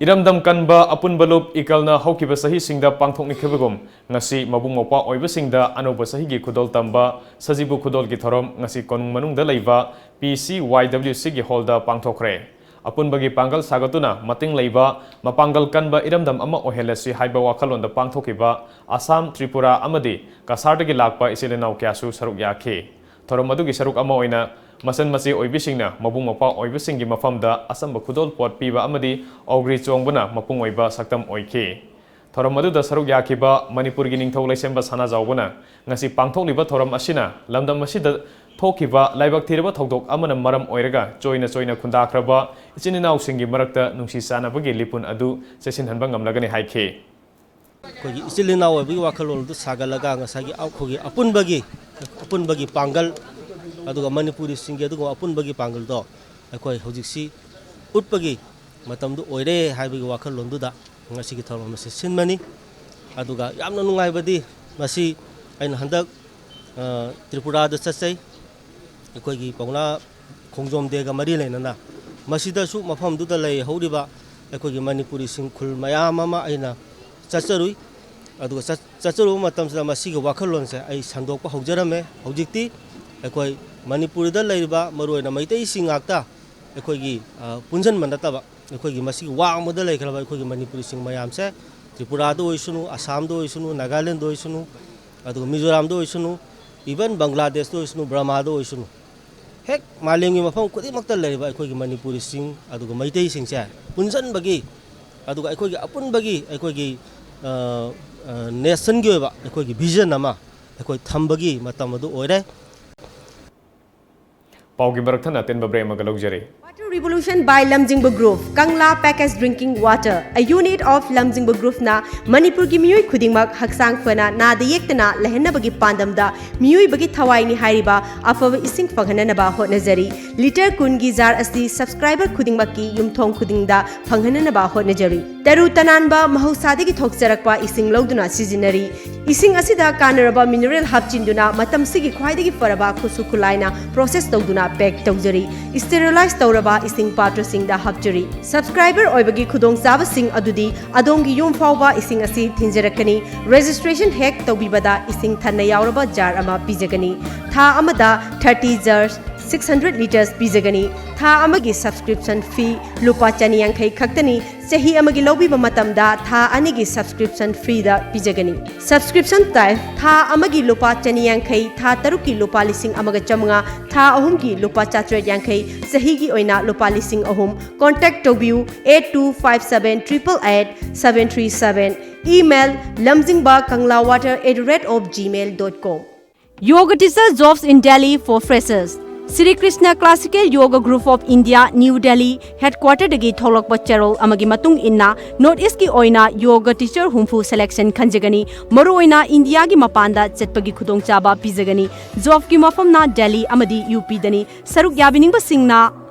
ꯏꯔꯝꯗꯝ ꯀꯟꯕ ꯑꯄꯨꯟꯕ ꯂꯨꯞ ꯏꯀꯜꯅ ꯍꯧꯈꯤꯕ ꯆꯍꯤꯁꯤꯡꯗ ꯄꯥꯡꯊꯣꯛꯅꯈꯤꯕꯒꯨꯝ ꯉꯁꯤ ꯃꯕꯨꯡ ꯃꯧꯄ꯭ꯋꯥ ꯑꯣꯏꯕꯁꯤꯡꯗ ꯑꯅꯧꯕ ꯆꯍꯤꯒꯤ ꯈꯨꯗꯣꯜ ꯇꯝꯕ ꯁꯖꯤꯕꯨ ꯈꯨꯗꯣꯜꯒꯤ ꯊꯧꯔꯝ ꯉꯁꯤ ꯀꯣꯅꯨꯡ ꯃꯅꯨꯡꯗ ꯂꯩꯕ P C Y W Cꯒꯤ ꯍꯣꯜꯗ ꯄꯥꯡꯊꯣꯛꯈ꯭ꯔꯦ꯫ ꯑꯄꯨꯟꯕꯒꯤ ꯄꯥꯡꯒꯜ ꯁꯥꯒꯠꯇꯨꯅ ꯃꯇꯤꯡ ꯂꯩꯕ ꯃꯄꯥꯡꯒꯜ ꯀꯟꯕ ꯏꯔꯝꯗꯝ ꯑꯃ ꯑꯣꯏꯍꯜꯂꯁꯤ ꯍꯥꯏꯕ ꯋꯥꯈꯜꯂꯣꯟꯗ ꯄꯥꯡꯊꯣꯛꯈꯤꯕ ꯑꯁꯥꯝ, ꯇ꯭ꯔꯤꯄꯨꯔꯥ ꯑꯃꯗꯤ ꯀꯁꯥꯔꯗꯒꯤ ꯂꯥꯛꯄ ꯏꯆꯤꯜ ꯏꯅꯥꯎ ꯀꯌꯥꯁꯨ ꯁꯔꯨꯛ ꯌꯥꯈꯤ꯫ ꯊꯧꯔꯝ ꯑꯗꯨꯒꯤ ꯁꯔꯨꯛ ꯑꯃ ꯑꯣꯏꯅ ꯃꯆꯟ ꯃꯆꯦ ꯑꯣꯏꯕꯤꯁꯤꯡꯅ ꯃꯕꯨꯡ ꯃꯧꯄ꯭ꯋꯥ ꯑꯣꯏꯕꯁꯤꯡꯒꯤ ꯃꯐꯝꯗ ꯑꯆꯝꯕ ꯈꯨꯗꯣꯜ ꯄꯣꯠ ꯄꯤꯕ ꯑꯃꯗꯤ ꯑꯧꯒ꯭ꯔꯤ ꯆꯣꯡꯕꯅ ꯃꯄꯨꯡ ꯑꯣꯏꯕ ꯁꯛꯇꯝ ꯑꯣꯏꯈꯤ꯫ ꯊꯧꯔꯝ ꯑꯗꯨꯗ ꯁꯔꯨꯛ ꯌꯥꯈꯤꯕ ꯃꯅꯤꯄꯨꯔꯒꯤ ꯅꯤꯡꯊꯧ ꯂꯩꯁꯦꯝꯕ ꯁꯅꯥꯖꯥꯎꯕꯅ ꯉꯁꯤ ꯄꯥꯡꯊꯣꯛꯂꯤꯕ ꯊꯧꯔꯝ ꯑꯁꯤꯅ ꯂꯝꯗꯝ ꯑꯁꯤꯗ ꯊꯣꯛꯈꯤꯕ ꯂꯥꯏꯕꯛ ꯊꯤꯔꯕ ꯊꯧꯗꯣꯛ ꯑꯃꯅ ꯃꯔꯝ ꯑꯣꯏꯔꯒ ꯆꯣꯏꯅ ꯆꯣꯏꯅ ꯈꯨꯟꯗꯥꯈ꯭ꯔꯕ ꯏꯆꯤꯟ ꯏꯅꯥꯎꯁꯤꯡꯒꯤ ꯃꯔꯛꯇ ꯅꯨꯡꯁꯤ ꯆꯥꯟꯅꯕꯒꯤ ꯂꯤꯄꯨꯟ ꯑꯗꯨ ꯆꯦꯠꯁꯤꯟꯍꯟꯕ ꯉꯝꯂꯒꯅꯤ ꯍꯥꯏꯈꯤ꯫ ꯑꯩꯈꯣꯏꯒꯤ ꯏꯆꯤꯜ ꯏꯅꯥꯎ ꯑꯣꯏꯕꯒꯤ ꯋꯥꯈꯜꯂꯣꯟ ꯑꯗꯨ ꯁꯥꯒꯠꯂꯒ ꯉꯁꯥꯏꯒꯤ ꯑꯩꯈꯣꯏꯒꯤ ꯑꯄꯨꯟꯕꯒꯤ ꯑꯄꯨꯟꯕꯒꯤ ꯄꯥꯡꯒꯜ, ꯑꯗꯨꯒ ꯃꯅꯤꯄꯨꯔꯤꯁꯤꯡꯒꯤ ꯑꯗꯨꯒꯨꯝꯕ ꯑꯄꯨꯟꯕꯒꯤ ꯄꯥꯡꯒꯜꯗꯣ ꯑꯩꯈꯣꯏ ꯍꯧꯖꯤꯛꯁꯤ ꯎꯠꯄꯒꯤ ꯃꯇꯝꯗꯨ ꯑꯣꯏꯔꯦ ꯍꯥꯏꯕꯒꯤ ꯋꯥꯈꯜꯂꯣꯟꯗꯨꯗ ꯉꯁꯤꯒꯤ ꯊꯧꯔꯝ ꯑꯁꯤ ꯁꯤꯟꯕꯅꯤ꯫ ꯑꯗꯨꯒ ꯌꯥꯝꯅ ꯅꯨꯡꯉꯥꯏꯕꯗꯤ ꯉꯁꯤ ꯑꯩꯅ ꯍꯟꯗꯛ ꯇ꯭ꯔꯤꯄꯨꯔꯥꯗ ꯆꯠꯆꯩ꯫ ꯑꯩꯈꯣꯏꯒꯤ ꯄꯥꯎꯅꯥ ꯈꯣꯡꯖꯣꯝ ꯗꯦꯒ ꯃꯔꯤ ꯂꯩꯅꯅ ꯃꯁꯤꯗꯁꯨ ꯃꯐꯝꯗꯨꯗ ꯂꯩꯍꯧꯔꯤꯕ ꯑꯩꯈꯣꯏꯒꯤ ꯃꯅꯤꯄꯨꯔꯤꯁꯤꯡ ꯈꯨꯜ ꯃꯌꯥꯝ ꯑꯃ ꯑꯩꯅ ꯆꯠꯆꯔꯨꯏ꯫ ꯑꯗꯨꯒ ꯆꯠꯆꯔꯨꯕ ꯃꯇꯝꯁꯤꯗ ꯃꯁꯤꯒꯤ ꯋꯥꯈꯜꯂꯣꯟꯁꯦ ꯑꯩ ꯁꯟꯗꯣꯛꯄ ꯍꯧꯖꯔꯝꯃꯦ꯫ ꯍꯧꯖꯤꯛꯇꯤ ꯑꯩꯈꯣꯏ ꯃꯅꯤꯄꯨꯔꯗ ꯂꯩꯔꯤꯕ ꯃꯔꯨꯑꯣꯏꯅ ꯃꯩꯇꯩꯁꯤꯡ ꯉꯥꯛꯇ ꯑꯩꯈꯣꯏꯒꯤ ꯄꯨꯟꯁꯤꯟꯕ ꯅꯠꯇꯕ ꯑꯩꯈꯣꯏꯒꯤ ꯃꯁꯤꯒꯤ ꯋꯥꯡꯃꯗ ꯂꯩꯈ꯭ꯔꯕ ꯑꯩꯈꯣꯏꯒꯤ ꯃꯅꯤꯄꯨꯔꯤꯁꯤꯡ ꯃꯌꯥꯝꯁꯦ ꯇ꯭ꯔꯤꯄꯨꯔꯥꯗ ꯑꯣꯏꯁꯅꯨ, ꯑꯁꯥꯝꯗ ꯑꯣꯏꯁꯅꯨ, ꯅꯥꯒꯥꯂꯦꯟꯗ ꯑꯣꯏꯁꯅꯨ, ꯑꯗꯨꯒ ꯃꯤꯖꯣꯔꯥꯝꯗ ꯑꯣꯏꯁꯅꯨ, even ꯕꯪꯒ꯭ꯂꯥꯗꯦꯁꯇ ꯑꯣꯏꯁꯅꯨ, ꯕꯔꯃꯥꯗ ꯑꯣꯏꯁꯅꯨ, ꯍꯦꯛ ꯃꯥꯂꯦꯝꯒꯤ ꯃꯐꯝ ꯈꯨꯗꯤꯡꯃꯛꯇ ꯂꯩꯔꯤꯕ ꯑꯩꯈꯣꯏꯒꯤ ꯃꯅꯤꯄꯨꯔꯤꯁꯤꯡ ꯑꯗꯨꯒ ꯃꯩꯇꯩꯁꯤꯡꯁꯦ ꯄꯨꯟꯁꯤꯟꯕꯒꯤ ꯑꯗꯨꯒ ꯑꯩꯈꯣꯏꯒꯤ ꯑꯄꯨꯟꯕꯒꯤ ꯑꯩꯈꯣꯏꯒꯤ ꯅꯦꯁꯟꯒꯤ ꯑꯣꯏꯕ ꯑꯩꯈꯣꯏꯒꯤ ꯚꯤꯖꯟ ꯑꯃ ꯑꯩꯈꯣꯏ ꯊꯝꯕꯒꯤ ꯃꯇꯝ ꯑꯗꯨ ꯑꯣꯏꯔꯦ꯫ ꯄꯥꯎꯒꯤ ꯃꯔꯛ ꯊꯠꯅ ꯑꯇꯦꯟꯕ ꯕ꯭ꯔꯦꯛ ꯑꯃꯒ ꯂꯧꯖꯔꯤ꯫ Revolution by Lamjingba Group, Kangla Packaged Drinking Water, a unit of Lamjingba Group ꯅ ꯃꯅꯤꯄꯨꯔꯒꯤ ꯃꯤꯑꯣꯏ ꯈꯨꯗꯤꯡꯃꯛ ꯍꯛꯆꯥꯡ ꯐꯅ ꯅꯥꯗ ꯌꯦꯛꯇꯅ ꯂꯩꯍꯟꯅꯕꯒꯤ ꯄꯥꯟꯗꯝꯗ ꯃꯤꯑꯣꯏꯕꯒꯤ ꯊꯋꯥꯏꯅꯤ ꯍꯥꯏꯔꯤꯕ ꯑꯐꯕ ꯏꯁꯤꯡ ꯐꯪꯍꯟꯅꯅꯕ ꯍꯣꯠꯅꯖꯔꯤ꯫ ꯂꯤꯇꯔ ꯀꯨꯟꯒꯤ ꯖꯥꯔ ꯑꯁꯤ subscriber ꯈꯨꯗꯤꯡꯃꯛꯀꯤ ꯌꯨꯝꯊꯣꯡ ꯈꯨꯗꯤꯡꯗ ꯐꯪꯍꯟꯅꯅꯕ ꯍꯣꯠꯅꯖꯔꯤ꯫ ꯇꯔꯨ ꯇꯅꯥꯟꯕ ꯃꯍꯧꯁꯥꯗꯒꯤ ꯊꯣꯛꯆꯔꯛꯄ ꯏꯁꯤꯡ ꯂꯧꯗꯨꯅ ꯁꯤꯖꯤꯟꯅꯔꯤ꯫ ꯏꯁꯤꯡ ꯑꯁꯤꯗ ꯀꯥꯟꯅꯔꯕ mineral ꯍꯥꯞꯆꯤꯟꯗꯨꯅ ꯃꯇꯝꯁꯤꯒꯤ ꯈ꯭ꯋꯥꯏꯗꯒꯤ ꯐꯔꯕ ꯈꯨꯠꯁꯨ ꯈꯨꯠꯂꯥꯏꯅ process ꯇꯧꯗꯨꯅ pack ꯇꯧꯖꯔꯤ꯫ Sterilize ꯇꯧꯔꯕ ꯏꯁꯤꯡ ꯄꯥꯇ꯭ꯔꯁꯤꯡꯗ ꯍꯥꯞꯆꯔꯤ꯫ Subscriber ꯑꯣꯏꯕꯒꯤ ꯈꯨꯗꯣꯡꯆꯥꯕꯁꯤꯡ ꯑꯗꯨꯗꯤ ꯑꯗꯣꯝꯒꯤ ꯌꯨꯝ ꯐꯥꯎꯕ ꯏꯁꯤꯡ ꯑꯁꯤ ꯊꯤꯟꯖꯔꯛꯀꯅꯤ꯫ Registration ꯍꯦꯛ ꯇꯧꯕꯤꯕꯗ ꯏꯁꯤꯡ ꯊꯟꯅ ꯌꯥꯎꯔꯕ ꯖꯥꯔ ꯑꯃ ꯄꯤꯖꯒꯅꯤ꯫ ꯊꯥ ꯑꯃꯗ thirty jar, six hundred litres ꯄꯤꯖꯒꯅꯤ꯫ ꯊꯥ ꯑꯃꯒꯤ subscription fee ꯂꯨꯄꯥ ꯆꯅꯤ ꯌꯥꯡꯈꯩ ꯈꯛꯇꯅꯤ꯫ ꯆꯍꯤ ꯑꯃꯒꯤ ꯂꯧꯕꯤꯕ ꯃꯇꯝꯗ ꯊꯥ ꯑꯅꯤꯒꯤ subscription freeꯗ ꯄꯤꯖꯒꯅꯤ꯫ Subscription type: ꯊꯥ ꯑꯃꯒꯤ ꯂꯨꯄꯥ ꯆꯅꯤ ꯌꯥꯡꯈꯩ, ꯊꯥ ꯇꯔꯨꯛꯀꯤ ꯂꯨꯄꯥ ꯂꯤꯁꯤꯡ ꯑꯃꯒ ꯆꯥꯃꯉꯥ, ꯊꯥ ꯑꯍꯨꯝꯒꯤ ꯂꯨꯄꯥ ꯆꯥꯇ꯭ꯔꯦꯠ ꯌꯥꯡꯈꯩ, ꯆꯍꯤꯒꯤ ꯑꯣꯏꯅ ꯂꯨꯄꯥ ꯂꯤꯁꯤꯡ ꯑꯍꯨꯝ꯫ Contact ꯇꯧꯕꯤꯌꯨ eight two five seven triple eight seven three seven꯫ Email: lamjingba kangla water at the rate of gmail dot com꯫ Yoga Teacher Jobs in Delhi for Freshers꯫ Sri Krishna Classical Yoga Group of India, New Delhi headquarterꯗꯒꯤ ꯊꯣꯛꯂꯛꯄ ꯆꯦꯔꯣꯜ ꯑꯃꯒꯤ ꯃꯇꯨꯡ ꯏꯟꯅ, North Eastꯀꯤ ꯑꯣꯏꯅ yoga teacher ꯍꯨꯝꯐꯨ selection ꯈꯟꯖꯒꯅꯤ꯫ ꯃꯔꯨꯑꯣꯏꯅ ꯏꯟꯗꯤꯌꯥꯒꯤ ꯃꯄꯥꯟꯗ ꯆꯠꯄꯒꯤ ꯈꯨꯗꯣꯡꯆꯥꯕ ꯄꯤꯖꯒꯅꯤ꯫ Jobꯀꯤ ꯃꯐꯝꯅ ꯗꯦꯜꯂꯤ ꯑꯃꯗꯤ ꯌꯨ ꯄꯤꯗꯅꯤ꯫ ꯁꯔꯨꯛ ꯌꯥꯕꯤꯅꯤꯡꯕꯁꯤꯡꯅ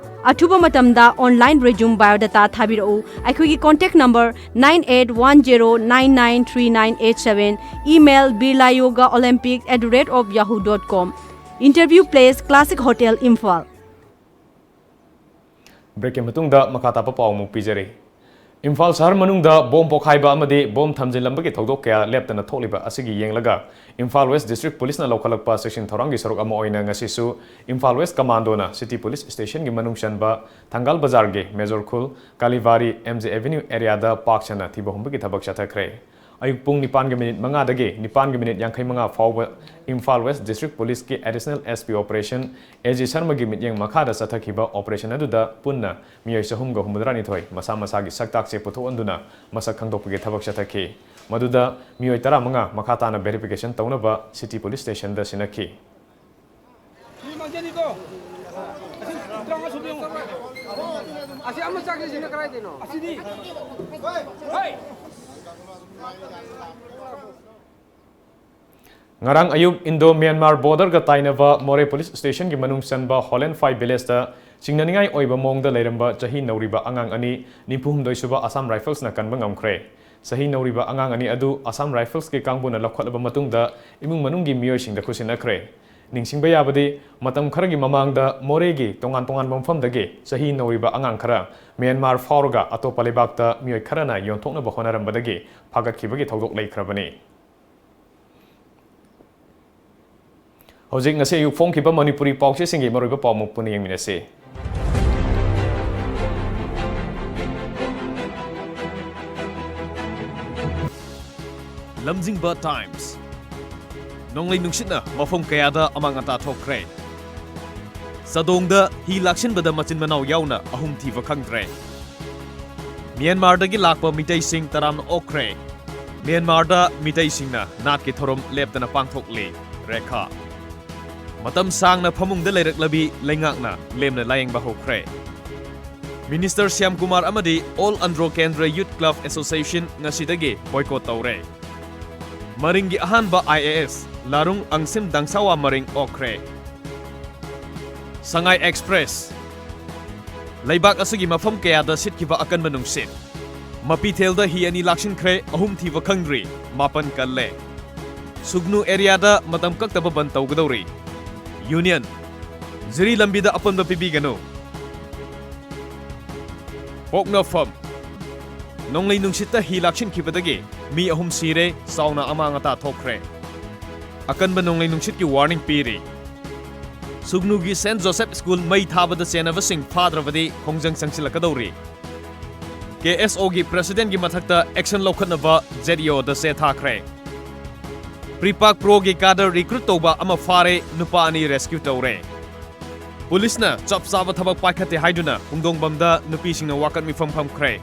ꯑꯊꯨꯕ ꯃꯇꯝꯗ online resume, biodata ꯊꯥꯕꯤꯔꯛꯎ꯫ ꯑꯩꯈꯣꯏꯒꯤ contact number nine eight one zero nine nine three nine eight seven, email birla yoga olympic at the rate of yahoo dot com꯫ Interview place: Classic Hotel, Imphal꯫ Breakꯀꯤ ꯃꯇꯨꯡꯗ ꯃꯈꯥ ꯇꯥꯕ ꯄꯥꯎ ꯑꯃꯨꯛ ꯄꯤꯖꯔꯤ꯫ ꯏꯝꯐꯥꯜ ꯁꯍꯔ ꯃꯅꯨꯡꯗ bomb ꯄꯣꯈꯥꯏꯕ ꯑꯃꯗꯤ ꯕꯣꯝ ꯊꯝꯖꯤꯜꯂꯝꯕꯒꯤ ꯊꯧꯗꯣꯛ ꯀꯌꯥ ꯂꯦꯞꯇꯅ ꯊꯣꯛꯂꯤꯕ ꯑꯁꯤꯒꯤ ꯌꯦꯡꯂꯒ, ꯏꯝꯐꯥꯜ ꯋꯦꯁ ꯗꯤꯁꯇ꯭ꯔꯤꯛ ꯄꯨꯂꯤꯁꯅ ꯂꯧꯈꯠꯂꯛꯄ ꯆꯦꯛꯁꯤꯟ ꯊꯧꯔꯥꯡꯒꯤ ꯁꯔꯨꯛ ꯑꯃ ꯑꯣꯏꯅ ꯉꯁꯤꯁꯨ ꯏꯝꯐꯥꯜ ꯋꯦꯁ ꯀꯃꯥꯟꯗꯣꯅ ꯁꯤꯇꯤ ꯄꯨꯂꯤꯁ ꯁ꯭ꯇꯦꯁꯟꯒꯤ ꯃꯅꯨꯡ ꯆꯟꯕ ꯊꯪꯒꯥꯜ ꯕꯖꯥꯔꯒꯤ ꯃꯦꯖꯣꯔ ꯈꯨꯜ, ꯀꯥꯂꯤꯕꯥꯔꯤ, ꯑꯦꯝ ꯖꯦ ꯑꯦꯚꯦꯅ꯭ꯌꯨ ꯑꯦꯔꯤꯌꯥꯗ ꯄꯥꯛ ꯁꯟꯅ ꯊꯤꯕ ꯍꯨꯝꯕꯒꯤ ꯊꯕꯛ ꯆꯠꯊꯈ꯭ꯔꯦ꯫ ꯑꯌꯨꯛ ꯄꯨꯡ ꯅꯤꯄꯥꯟꯒꯤ ꯃꯤꯅꯤꯠ ꯃꯉꯥꯗꯒꯤ ꯅꯤꯄꯥꯟꯒꯤ ꯃꯤꯅꯤꯠ ꯌꯥꯡꯈꯩ ꯃꯉꯥ ꯐꯥꯎꯕ ꯏꯝꯐꯥꯜ ꯋꯦꯁ ꯗꯤꯁꯇ꯭ꯔꯤꯛ ꯄꯨꯂꯤꯁꯀꯤ additional S P operation A G ꯁꯔꯃꯒꯤ ꯃꯤꯠꯌꯦꯡ ꯃꯈꯥꯗ ꯆꯠꯊꯈꯤꯕ ꯑꯣꯄꯔꯦꯁꯟ ꯑꯗꯨꯗ ꯄꯨꯟꯅ ꯃꯤꯑꯣꯏ ꯆꯍꯨꯝꯒ ꯍꯨꯝꯐꯨꯇꯔꯥꯅꯤꯊꯣꯏ ꯃꯁꯥ ꯃꯁꯥꯒꯤ ꯁꯛꯇꯥꯛꯁꯦ ꯄꯨꯊꯣꯛꯍꯟꯗꯨꯅ ꯃꯁꯛ ꯈꯪꯗꯣꯛꯄꯒꯤ ꯊꯕꯛ ꯆꯠꯊꯈꯤ꯫ ꯃꯗꯨꯗ ꯃꯤꯑꯣꯏ ꯇꯔꯥꯃꯉꯥ ꯃꯈꯥ ꯇꯥꯅ ꯚꯦꯔꯤꯐꯤꯀꯦꯁꯟ ꯇꯧꯅꯕ ꯁꯤꯇꯤ ꯄꯨꯂꯤꯁ ꯁ꯭ꯇꯦꯁꯟꯗ ꯁꯤꯟꯅꯈꯤ꯫ ꯇꯔꯥꯃꯉꯥ ꯁꯨꯕꯤꯌꯨ꯫ ꯑꯁꯤ ꯑꯃ ꯆꯥꯒꯦꯁꯤꯅ ꯀꯗꯥꯏꯗꯩꯅꯣ? ꯑꯁꯤꯗꯤ꯫ ꯍꯣꯏ꯫ ꯉꯔꯥꯡ ꯑꯌꯨꯛ ꯏꯟꯗꯣ ꯃ꯭ꯌꯥꯟꯃꯥꯔ ꯕꯣꯔꯗꯔꯒ ꯇꯥꯏꯅꯕ ꯃꯣꯔꯦ ꯄꯨꯂꯤꯁ ꯁ꯭ꯇꯦꯁꯟꯒꯤ ꯃꯅꯨꯡ ꯆꯟꯕ ꯍꯣꯂꯦꯟꯐꯥꯏ ꯚꯤꯂꯦꯖꯇ ꯆꯤꯡꯅꯅꯤꯡꯉꯥꯏ ꯑꯣꯏꯕ ꯃꯑꯣꯡꯗ ꯂꯩꯔꯝꯕ ꯆꯍꯤ ꯅꯧꯔꯤꯕ ꯑꯉꯥꯡ ꯑꯅꯤ, ꯅꯤꯐꯨ ꯍꯨꯝꯗꯣꯏ ꯁꯨꯕ ꯑꯁꯥꯝ ꯔꯥꯏꯐꯜꯁꯅ ꯀꯟꯕ ꯉꯝꯈ꯭ꯔꯦ꯫ ꯆꯍꯤ ꯅꯧꯔꯤꯕ ꯑꯉꯥꯡ ꯑꯅꯤ ꯑꯗꯨ ꯑꯁꯥꯝ ꯔꯥꯏꯐꯜꯁꯀꯤ ꯀꯥꯡꯕꯨꯅ ꯂꯧꯈꯠꯂꯕ ꯃꯇꯨꯡꯗ ꯏꯃꯨꯡ ꯃꯅꯨꯡꯒꯤ ꯃꯤꯑꯣꯏꯁꯤꯡꯗ ꯈꯨꯠꯁꯤꯟꯅꯈ꯭ꯔꯦ꯫ ꯅꯤꯡꯁꯤꯡꯕ ꯌꯥꯕꯗꯤ, ꯃꯇꯝ ꯈꯔꯒꯤ ꯃꯃꯥꯡꯗ ꯃꯣꯔꯦꯒꯤ ꯇꯣꯉꯥꯟ ꯇꯣꯉꯥꯟꯕ ꯃꯐꯝꯗꯒꯤ ꯆꯍꯤ ꯅꯧꯔꯤꯕ ꯑꯉꯥꯡ ꯈꯔ ꯃ꯭ꯌꯥꯟꯃꯥꯔ ꯐꯥꯎꯔꯒ ꯑꯇꯣꯞꯄ ꯂꯩꯕꯥꯛꯇ ꯃꯤꯑꯣꯏ ꯈꯔꯅ ꯌꯣꯟꯊꯣꯛꯅꯕ ꯍꯣꯠꯅꯔꯝꯕꯗꯒꯤ ꯐꯥꯒꯠꯈꯤꯕꯒꯤ ꯊꯧꯗꯣꯛ ꯂꯩꯈ꯭ꯔꯕꯅꯤ꯫ ꯍꯧꯖꯤꯛ ꯉꯁꯤ ꯑꯌꯨꯛ ꯐꯣꯡꯈꯤꯕ ꯃꯅꯤꯄꯨꯔꯤ ꯄꯥꯎꯆꯦꯁꯤꯡꯒꯤ ꯃꯔꯨꯑꯣꯏꯕ ꯄꯥꯎꯃꯨꯛ ꯄꯨꯟꯅ ꯌꯦꯡꯃꯤꯟꯅꯁꯤ꯫ ꯂꯝꯖꯤꯡꯕ ꯇꯥꯏꯝꯁ꯫ ꯅꯣꯡꯂꯩ ꯅꯨꯡꯁꯤꯠꯅ ꯃꯐꯝ ꯀꯌꯥꯗ ꯑꯃꯥꯡ ꯑꯇꯥ ꯊꯣꯛꯈ꯭ꯔꯦ꯫ ꯆꯥꯗꯣꯡꯗ ꯍꯤ ꯂꯥꯛꯁꯤꯟꯕꯗ ꯃꯆꯤꯟ ꯃꯅꯥꯎ ꯌꯥꯎꯅ ꯑꯍꯨꯝ ꯊꯤꯕ ꯈꯪꯗ꯭ꯔꯦ꯫ ꯃ꯭ꯌꯥꯟꯃꯥꯔꯗꯒꯤ ꯂꯥꯛꯄ ꯃꯤꯇꯩꯁꯤꯡ ꯇꯔꯥꯝꯅ ꯑꯣꯛꯈ꯭ꯔꯦ꯫ ꯃ꯭ꯌꯥꯟꯃꯥꯔꯗ ꯃꯤꯇꯩꯁꯤꯡꯅ ꯅꯥꯠꯀꯤ ꯊꯧꯔꯝ ꯂꯦꯞꯇꯅ ꯄꯥꯡꯊꯣꯛꯂꯤ꯫ ꯔꯦꯈꯥ꯫ ꯃꯇꯝ ꯁꯥꯡꯅ ꯐꯃꯨꯡꯗ ꯂꯩꯔꯛꯂꯕꯤ ꯂꯩꯉꯥꯛꯅ ꯂꯦꯝꯅ ꯂꯥꯌꯦꯡꯕ ꯍꯧꯈ꯭ꯔꯦ꯫ ꯃꯤꯅꯤꯁꯇꯔ ꯁ꯭ꯌꯥꯝ ꯀꯨꯃꯥꯔ ꯑꯃꯗꯤ ꯑꯣꯜ ꯑꯟꯗ꯭ꯔꯣ ꯀꯦꯟꯗ꯭ꯔ ꯌꯨꯠ ꯀ꯭ꯂꯕ ꯑꯦꯁꯣꯁꯤꯌꯦꯁꯟ ꯉꯁꯤꯗꯒꯤ ꯕꯣꯏꯀꯣꯠ ꯇꯧꯔꯦ꯫ ꯃꯔꯤꯡꯒꯤ ꯑꯍꯥꯟꯕ I A S ꯂꯥꯔꯨꯡ ꯑꯪꯁꯤꯝ ꯗꯥꯡꯁꯥꯋꯥ ꯃꯔꯤꯡ ꯑꯣꯛꯈ꯭ꯔꯦ꯫ Sangai express. ꯂꯩꯕꯥꯛ ꯑꯁꯤꯒꯤ ꯃꯐꯝ ꯀꯌꯥꯗ ꯁꯤꯠꯈꯤꯕ ꯑꯀꯟꯕ ꯅꯨꯡꯁꯤꯠ꯫ ꯃꯄꯤꯊꯦꯜꯗ ꯍꯤ ꯑꯅꯤ ꯂꯥꯛꯁꯤꯟꯈ꯭ꯔꯦ, ꯑꯍꯨꯝ ꯊꯤꯕ ꯈꯪꯗ꯭ꯔꯤ, ꯃꯥꯄꯟ ꯀꯜꯂꯦ꯫ ꯁꯨꯒꯅꯨ ꯑꯦꯔꯤꯌꯥꯗ ꯃꯇꯝ ꯀꯛꯇꯕ ꯕꯟ ꯇꯧꯒꯗꯧꯔꯤ꯫ ꯌꯨꯅꯤꯌꯟ꯫ ꯖꯤꯔꯤ ꯂꯝꯕꯤꯗ ꯑꯄꯟꯕ ꯄꯤꯕꯤꯒꯅꯨ꯫ ꯄꯣꯛꯅꯐꯝ꯫ ꯅꯣꯡꯂꯩ ꯅꯨꯡꯁꯤꯠꯇ ꯍꯤ ꯂꯥꯛꯁꯤꯟꯈꯤꯕꯗꯒꯤ ꯃꯤ ꯑꯍꯨꯝ ꯁꯤꯔꯦ, ꯆꯥꯎꯅ ꯑꯃꯥꯡ ꯑꯇꯥ ꯊꯣꯛꯈ꯭ꯔꯦ꯫ ꯑꯀꯟꯕ ꯅꯣꯡꯂꯩ ꯅꯨꯡꯁꯤꯠꯀꯤ ꯋꯥꯔꯅꯤꯡ ꯄꯤꯔꯤ꯫ ꯁꯨꯒꯅꯨꯒꯤ ꯁꯦꯟꯠ ꯖꯣꯁꯦꯐ ꯁ꯭ꯀꯨꯜ ꯃꯩ ꯊꯥꯕꯗ ꯆꯦꯟꯅꯕꯁꯤꯡ ꯐꯥꯗ꯭ꯔꯕꯗꯤ ꯈꯣꯡꯖꯪ ꯆꯪꯁꯤꯜꯂꯛꯀꯗꯧꯔꯤ꯫ ꯀꯦ ꯑꯦꯁ ꯑꯣꯒꯤ ꯄ꯭ꯔꯦꯁꯤꯗꯦꯟꯠꯀꯤ ꯃꯊꯛꯇ ꯑꯦꯛꯁꯟ ꯂꯧꯈꯠꯅꯕ ꯖꯦꯗ ꯏ ꯑꯣꯗ ꯆꯦ ꯊꯥꯈ꯭ꯔꯦ꯫ ꯄ꯭ꯔꯤꯄꯥꯛ ꯄ꯭ꯔꯣꯒꯤ ꯀꯥꯗꯔ ꯔꯤꯀ꯭ꯔꯨꯠ ꯇꯧꯕ ꯑꯃ ꯐꯥꯔꯦ, ꯅꯨꯄꯥ ꯑꯅꯤ ꯔꯦꯁꯀ꯭ꯌꯨ ꯇꯧꯔꯦ꯫ ꯄꯨꯂꯤꯁꯅ ꯆꯞ ꯆꯥꯕ ꯊꯕꯛ ꯄꯥꯏꯈꯠꯇꯦ ꯍꯥꯏꯗꯨꯅ ꯄꯨꯡꯗꯣꯡꯕꯝꯗ ꯅꯨꯄꯤꯁꯤꯡꯅ ꯋꯥꯀꯠ ꯃꯤꯐꯝ ꯐꯝꯈ꯭ꯔꯦ꯫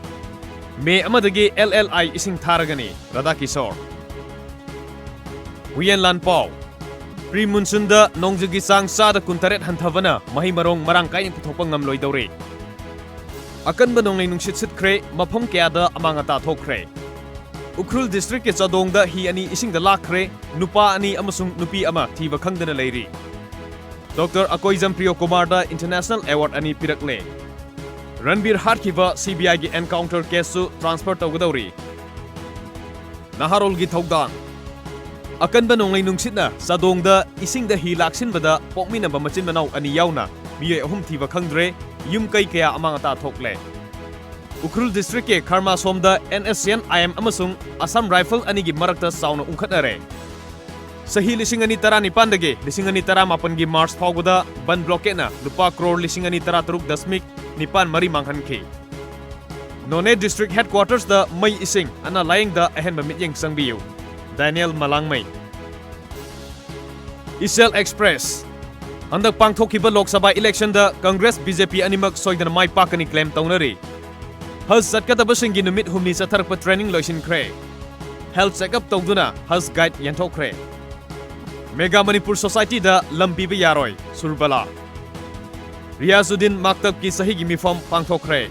ꯃꯦ ꯑꯃꯗꯒꯤ ꯑꯦꯜ ꯑꯦꯜ ꯑꯥꯏ ꯏꯁꯤꯡ ꯊꯥꯔꯒꯅꯤ, ꯔꯥꯙꯥ ꯀꯤꯁꯣꯔ꯫ ꯍꯨꯏꯌꯦꯟ ꯂꯥꯟꯄꯥꯎ꯫ Pre-monsoonꯗ ꯅꯣꯡꯖꯨꯒꯤ ꯆꯥꯡ ꯆꯥꯗ ꯀꯨꯟꯇꯔꯦꯠ ꯍꯟꯊꯕꯅ ꯃꯍꯩ ꯃꯔꯣꯡ ꯃꯔꯥꯡ ꯀꯥꯏꯅ ꯄꯨꯊꯣꯛꯄ ꯉꯝꯂꯣꯏꯗꯧꯔꯦ꯫ ꯑꯀꯟꯕ ꯅꯣꯡꯂꯩ ꯅꯨꯡꯁꯤꯠ ꯁꯤꯠꯈ꯭ꯔꯦ, ꯃꯐꯝ ꯀꯌꯥꯗ ꯑꯃꯥꯡ ꯑꯇꯥ ꯊꯣꯛꯈ꯭ꯔꯦ꯫ ꯎꯈ꯭ꯔꯨꯜ districtꯀꯤ ꯆꯥꯗꯣꯡꯗ ꯍꯤ ꯑꯅꯤ ꯏꯁꯤꯡꯗ ꯂꯥꯛꯈ꯭ꯔꯦ, ꯅꯨꯄꯥ ꯑꯅꯤ ꯑꯃꯁꯨꯡ ꯅꯨꯄꯤ ꯑꯃ ꯊꯤꯕ ꯈꯪꯗꯅ ꯂꯩꯔꯤ꯫ Doctor ꯑꯀꯣꯏꯖꯝ ꯄ꯭ꯔꯤꯌꯣ ꯀꯨꯃꯥꯔꯗ international award ꯑꯅꯤ ꯄꯤꯔꯛꯂꯦ꯫ ꯔꯟꯕꯤꯔ ꯍꯥꯠꯈꯤꯕ CBIꯒꯤ encounter caseꯁꯨ transfer ꯇꯧꯒꯗꯧꯔꯤ꯫ ꯅꯍꯥꯔꯣꯜꯒꯤ ꯊꯧꯗꯥꯡ꯫ ꯑꯀꯟꯕ ꯅꯣꯡꯂꯩ ꯅꯨꯡꯁꯤꯠꯅ ꯆꯥꯗꯣꯡꯗ ꯏꯁꯤꯡꯗ ꯍꯤ ꯂꯥꯛꯁꯤꯟꯕꯗ ꯄꯣꯛꯃꯤꯟꯅꯕ ꯃꯆꯤꯟ ꯃꯅꯥꯎ ꯑꯅꯤ ꯌꯥꯎꯅ ꯃꯤꯑꯣꯏ ꯑꯍꯨꯝ ꯊꯤꯕ ꯈꯪꯗ꯭ꯔꯦ, ꯌꯨꯝ ꯀꯩ ꯀꯌꯥ ꯑꯃꯥꯡ ꯑꯇꯥ ꯊꯣꯛꯂꯦ꯫ ꯎꯈ꯭ꯔꯨꯜ districtꯀꯤ ꯈꯔꯃꯥꯁꯣꯝꯗ NSCN-IM ꯑꯃꯁꯨꯡ Assam Rifle ꯑꯅꯤꯒꯤ ꯃꯔꯛꯇ ꯆꯥꯎꯅ ꯎꯪꯈꯠꯅꯔꯦ꯫ ꯆꯍꯤ ꯂꯤꯁꯤꯡ ꯑꯅꯤ ꯇꯔꯥꯅꯤꯄꯥꯟꯗꯒꯤ ꯂꯤꯁꯤꯡ ꯑꯅꯤ ꯇꯔꯥꯃꯥꯄꯟꯒꯤ March ꯐꯥꯎꯕꯗ ꯕꯟ blocketꯅ ꯂꯨꯄꯥ ꯀ꯭ꯔꯣꯔ ꯂꯤꯁꯤꯡ ꯑꯅꯤ ꯇꯔꯥꯇꯔꯨꯛ ꯗꯁꯃꯤꯛ ꯅꯤꯄꯥꯟ ꯃꯔꯤ ꯃꯥꯡꯍꯟꯈꯤ꯫ ꯅꯣꯅꯦ district headquartersꯇ ꯃꯩ ꯏꯁꯤꯡ, ꯑꯅꯥ ꯂꯥꯌꯦꯡꯗ ꯑꯍꯦꯟꯕ ꯃꯤꯠꯌꯦꯡ ꯆꯪꯕꯤꯌꯨ꯫ ꯗꯥꯅꯤꯌꯦꯜ ꯃꯂꯥꯡꯃꯩ꯫ ꯏꯆꯦꯜ Express꯫ ꯍꯟꯗꯛ ꯄꯥꯡꯊꯣꯛꯈꯤꯕ ꯂꯣꯛ ꯁꯚꯥ electionꯗ Congress BJP ꯑꯅꯤꯃꯛ ꯁꯣꯏꯗꯅ ꯃꯥꯏ ꯄꯥꯛꯀꯅꯤ claim ꯇꯧꯅꯔꯤ꯫ ꯍꯖ ꯆꯠꯀꯗꯕꯁꯤꯡꯒꯤ ꯅꯨꯃꯤꯠ ꯍꯨꯝꯅꯤ ꯆꯠꯊꯔꯛꯄ training ꯂꯣꯏꯁꯤꯟꯈ꯭ꯔꯦ꯫ Health checkup ꯇꯧꯗꯨꯅ ꯍꯖ guide ꯌꯦꯟꯊꯣꯛꯈ꯭ꯔꯦ꯫ Mega Manipur Societyꯗ ꯂꯝ ꯄꯤꯕ ꯌꯥꯔꯣꯏ, ꯁꯨꯔꯕꯂꯥ꯫ ꯔꯤꯌꯥꯖꯨꯗꯤꯟ ꯃꯥꯛꯇꯞꯀꯤ ꯆꯍꯤꯒꯤ ꯃꯤꯐꯝ ꯄꯥꯡꯊꯣꯛꯈ꯭ꯔꯦ꯫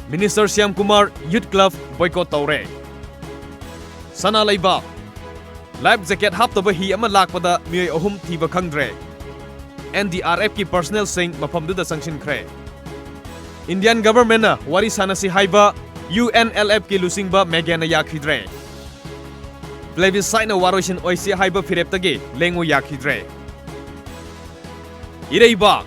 Minister Shyam Kumar Youth Club boycott ꯇꯧꯔꯦ꯫ ꯁꯅꯥ ꯂꯩꯕꯥꯛ꯫ Life jacket ꯍꯥꯞꯇꯕ ꯍꯤ ꯑꯃ ꯂꯥꯛꯄꯗ ꯃꯤꯑꯣꯏ ꯑꯍꯨꯝ ꯊꯤꯕ ꯈꯪꯗ꯭ꯔꯦ꯫ NDRFꯀꯤ personnelꯁꯤꯡ ꯃꯐꯝꯗꯨꯗ ꯆꯪꯁꯤꯟꯈ꯭ꯔꯦ꯫ Indian governmentꯅ ꯋꯥꯔꯤ ꯁꯥꯟꯅꯁꯤ ꯍꯥꯏꯕ UNLFꯀꯤ ꯂꯨꯆꯤꯡꯕ ꯃꯦꯒꯦꯟꯅ ꯌꯥꯈꯤꯗ꯭ꯔꯦ꯫ Plebisciteꯅ ꯋꯥꯔꯣꯏꯁꯤꯟ ꯑꯣꯏꯁꯤ ꯍꯥꯏꯕ ꯐꯤꯔꯦꯞꯇꯒꯤ ꯂꯦꯡꯉꯨ ꯌꯥꯈꯤꯗ꯭ꯔꯦ꯫ ꯏꯔꯩꯕꯥꯛ꯫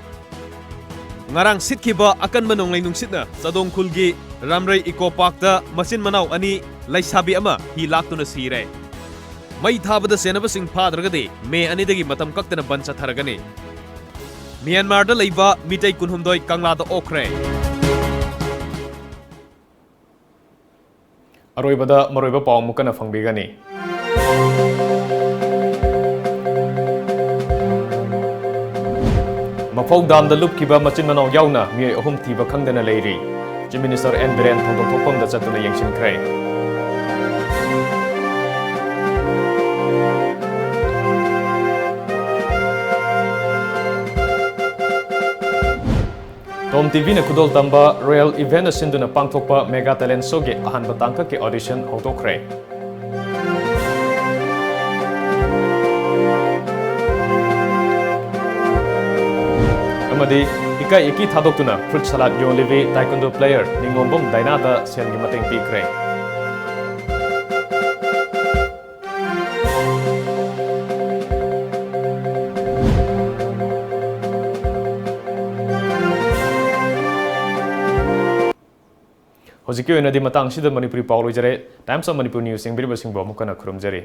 ꯉꯔꯥꯡ ꯁꯤꯠꯈꯤꯕ ꯑꯀꯟꯕ ꯅꯣꯡꯂꯩ ꯅꯨꯡꯁꯤꯠꯅ ꯆꯥꯗꯣꯡ ꯈꯨꯜꯒꯤ ꯔꯥꯝꯔꯩ Eco Parkꯇ ꯃꯆꯤꯟ ꯃꯅꯥꯎ ꯑꯅꯤ, ꯂꯩꯁꯥꯕꯤ ꯑꯃ ꯍꯤ ꯂꯥꯛꯇꯨꯅ ꯁꯤꯔꯦ꯫ ꯃꯩ ꯊꯥꯕꯗ ꯁꯦꯟꯅꯕꯁꯤꯡ ꯐꯥꯗ꯭ꯔꯒꯗꯤ ꯃꯦ ꯑꯅꯤꯗꯒꯤ ꯃꯇꯝ ꯀꯛꯇꯅ ꯕꯟ ꯆꯠꯊꯔꯒꯅꯤ꯫ ꯃ꯭ꯌꯥꯟꯃꯥꯔꯗ ꯂꯩꯕ ꯃꯤꯇꯩ ꯀꯨꯟꯍꯨꯝꯗꯣꯏ ꯀꯪꯂꯥꯗ ꯑꯣꯛꯈ꯭ꯔꯦ꯫ ꯑꯔꯣꯏꯕꯗ ꯃꯔꯨꯑꯣꯏꯕ ꯄꯥꯎ ꯑꯃꯨꯛ ꯀꯟꯅ ꯐꯪꯕꯤꯒꯅꯤ꯫ ꯃꯐꯧ ꯗꯥꯝꯗ ꯂꯨꯞꯈꯤꯕ ꯃꯆꯤꯟ ꯃꯅꯥꯎ ꯌꯥꯎꯅ ꯃꯤꯑꯣꯏ ꯑꯍꯨꯝ ꯊꯤꯕ ꯈꯪꯗꯅ ꯂꯩꯔꯤ꯫ Chief Minister N ꯕꯤꯔꯦꯟ ꯊꯧꯗꯣꯛ ꯊꯣꯛꯐꯝꯗ ꯆꯠꯇꯨꯅ ꯌꯦꯡꯁꯤꯟꯈ꯭ꯔꯦ꯫ ꯇꯣꯝ ꯇꯤꯚꯤꯅ ꯈꯨꯗꯣꯜ ꯇꯝꯕ ꯔꯣꯌꯦꯜ ꯏꯚꯦꯟꯅ ꯁꯤꯟꯗꯨꯅ ꯄꯥꯡꯊꯣꯛꯄ ꯃꯦꯒꯥ ꯇꯦꯂꯦꯟ ꯁꯣꯒꯤ ꯑꯍꯥꯟꯕ ꯇꯥꯡꯀꯛꯀꯤ ꯑꯣꯗꯤꯁꯟ ꯍꯧꯗꯣꯛꯈ꯭ꯔꯦ꯫ ꯑꯃꯗꯤ ꯏꯀꯥꯏ ꯏꯀꯤ ꯊꯥꯗꯣꯛꯇꯨꯅ ꯐ꯭ꯔꯨꯠ ꯁꯂꯥꯗ ꯌꯣꯜꯂꯤꯕꯤ ꯇꯥꯏꯀꯨꯟꯗꯣ ꯄ꯭ꯂꯦꯌꯔ ꯅꯤꯉꯣꯝꯕꯝ ꯗꯥꯏꯅꯥꯗ ꯁꯦꯜꯒꯤ ꯃꯇꯦꯡ ꯄꯤꯈ꯭ꯔꯦ꯫ ꯍꯧꯖꯤꯛꯀꯤ ꯑꯣꯏꯅꯗꯤ ꯃꯇꯥꯡꯁꯤꯗ ꯃꯅꯤꯄꯨꯔꯤ ꯄꯥꯎ ꯂꯣꯏꯖꯔꯦ꯫ Times of Manipur News ꯌꯦꯡꯕꯤꯔꯤꯕꯁꯤꯡꯕꯨ ꯑꯃꯨꯛ ꯍꯟꯅ ꯈꯨꯔꯨꯝꯖꯔꯤ꯫